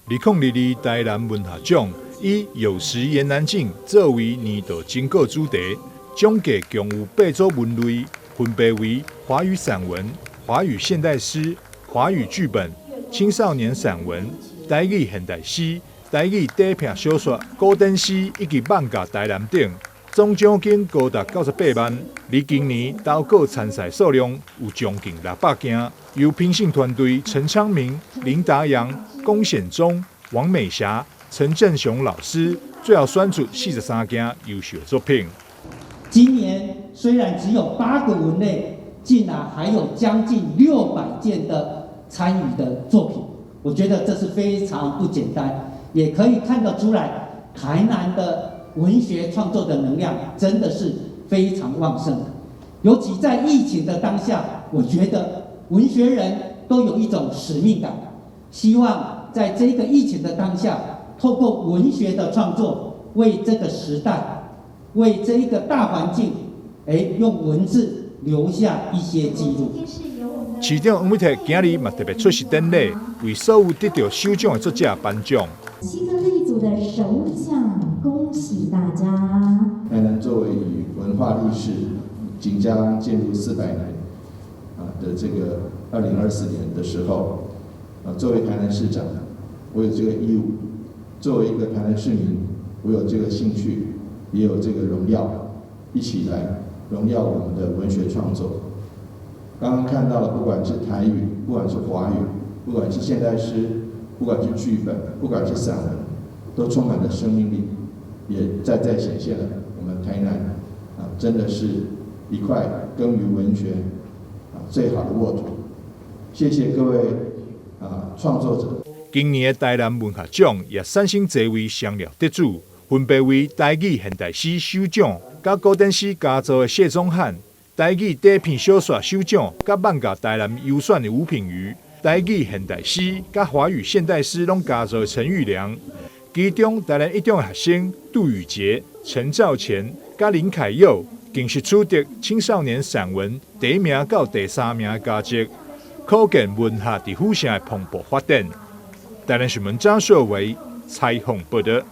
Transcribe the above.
2022台南文學獎以有時言難盡作為年度徵稿主題，獎計共有八組文類，分別為華語散文、華語現代詩、華語劇本、青少年散文、台語現代詩、台語短篇小說、古典詩以及艋舺台南等。總獎金高達98萬。而今年投稿參賽數量有將近600件，由評審團隊陳昌明、林達陽、龔顯忠、王美霞、陳振雄老師，最後選出43件優秀作品。今年雖然只有八個文類，竟然還有將近600件的參與的作品，我覺得這是非常不簡單，也可以看得出來，台南的文學創作的能量真的是非常旺盛的。尤其在疫情的當下，我覺得文學人都有一種使命感，希望在這個疫情的當下，透過文學的創作，為這個時代，為這一個大環境，用文字留下一些記錄。市長黃偉哲今日嘛特別出席典禮，為所有得著首獎的作者頒獎。七個類組的首獎，恭喜大家！台南作為以文化歷史即將進入400年的這個2024年的時候，作為台南市長，我有這個義務；作為一個台南市民，我有這個興趣，也有這個榮耀，一起來榮耀我們的文學創作。剛剛看到了，不管是台語，不管是華語，不管是現代詩，不管是劇本，不管是散文，都充滿了生命力，也再再顯現了我們台南真的是一塊耕耘文學最好的沃土。謝謝各位創作者。今年的台南文學獎也產生濟位雙料得主，分別為台語現代詩首獎、佮古典詩佳作的謝宗漢；台語短篇小說首獎，佮艋舺台南優選的吳品瑜；台語現代詩佮華語現代詩攏佳作的陳玉良。其中台南一中的學生杜宇傑、陳兆乾佮林凱佑，更是取得青少年散文第一名到第三名的佳績，可見文學佇府城的蓬勃發展。台南新聞張碩維採訪報導。